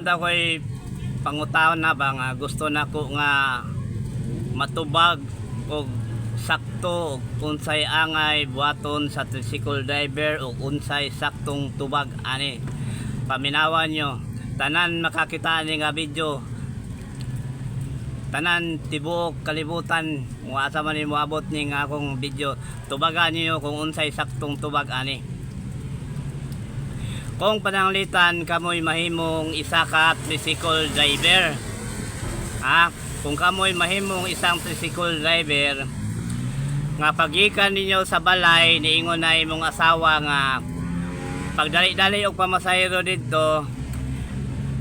Ako'y pangutaon na ba nga gusto nako nga matubag og sakto og unsay angay buhaton sa tricycle driver og unsay saktong tubag ani. Paminawan nyo tanan makakita ani nga video, tanan tibuok kalibutan kung asa man ni moabot ni nga akong video, tubagan niyo kung unsay saktong tubag ani. Kung pananglitan kamoy mahimong isa ka tricycle driver, ha, kung kamoy mahimong isang tricycle driver nga pagikan ninyo sa balay, niingon na imong asawa nga pagdali-dali og pamasahero didto,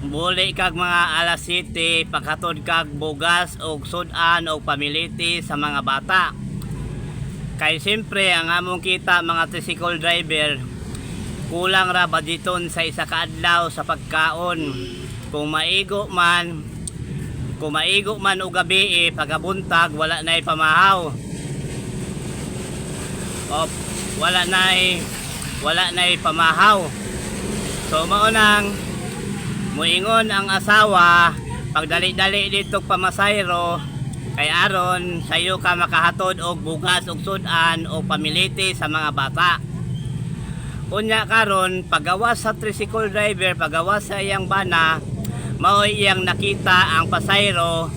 muli kag mga alas 7, paghatod kag bugas og sudan og pamiliti sa mga bata. Kay siyempre ang among kita mga tricycle driver, kulang ra budgeton sa isa ka adlaw sa pagkaon. Kung maigo man og gabi eh, pagabuntag wala nay pamahaw o wala nay pamahaw. So mao nang muingon ang asawa, pagdali-dali dito pamasayro kay aron sayo ka makahatod og bugas og sudan o pamiliti sa mga bata. Unya karon, pagawas sa tricycle driver, pagawas sa iyang bana, mao iyang nakita ang pasayro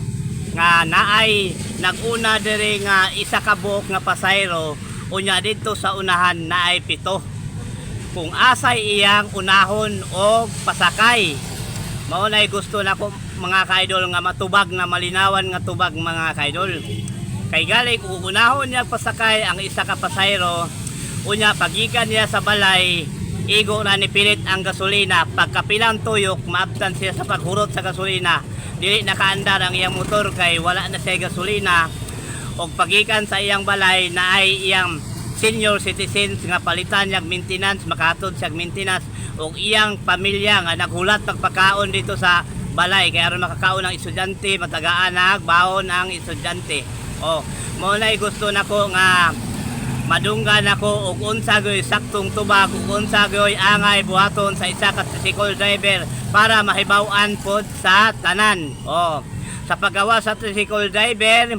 nga naay naguna diri nga isa ka buok nga pasayro, unya didto sa unahan naay pito. Kung asay iyang unahon og pasakay? Mao nay gusto nako, mga kaidol, nga matubag na malinawan nga tubag, mga kaidol. Kay gali kung unahon niya pasakay ang isa ka pasayro, unya pagikan niya sa balay, igo na ni pilit ang gasolina, pagkapilang tuyok maabtan siya sa paghurot sa gasolina, dili nakaandar ang iyang motor kay wala na siya gasolina. Og pagikan sa iyang balay, naay iyang senior citizens nga palitan niyag maintenance, makahatod siyag maintenance, og iyang pamilya nga naghulat pagpakaon dito sa balay kay aron makakaon ang estudyante, matagaan ang baon ang estudyante. Oh, mao nay gusto nako nga madunggan ako og unsa gyoy saktong tubag ug unsa gyoy angay buhaton sa isa ka tricycle driver para mahibaw-an pod sa tanan. Oh, sa paggawa sa tricycle driver,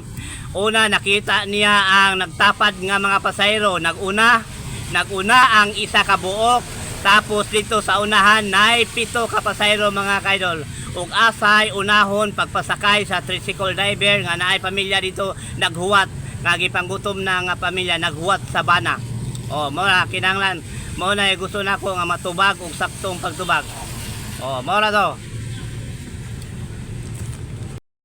una nakita niya ang nagtapad nga mga pasahero. Naguna ang isa ka buok, tapos dito sa unahan nay pito ka pasahero, mga kaidol. Ug asay unahon pagpasakay sa tricycle driver nga naay pamilya dito naghuwat nga gipanggutom na nga pamilya naghuwat sa bana? Oh, mao na kinahanglan, mao na gusto nako nga matubag og saktong pagtubag. Oh, mao na to.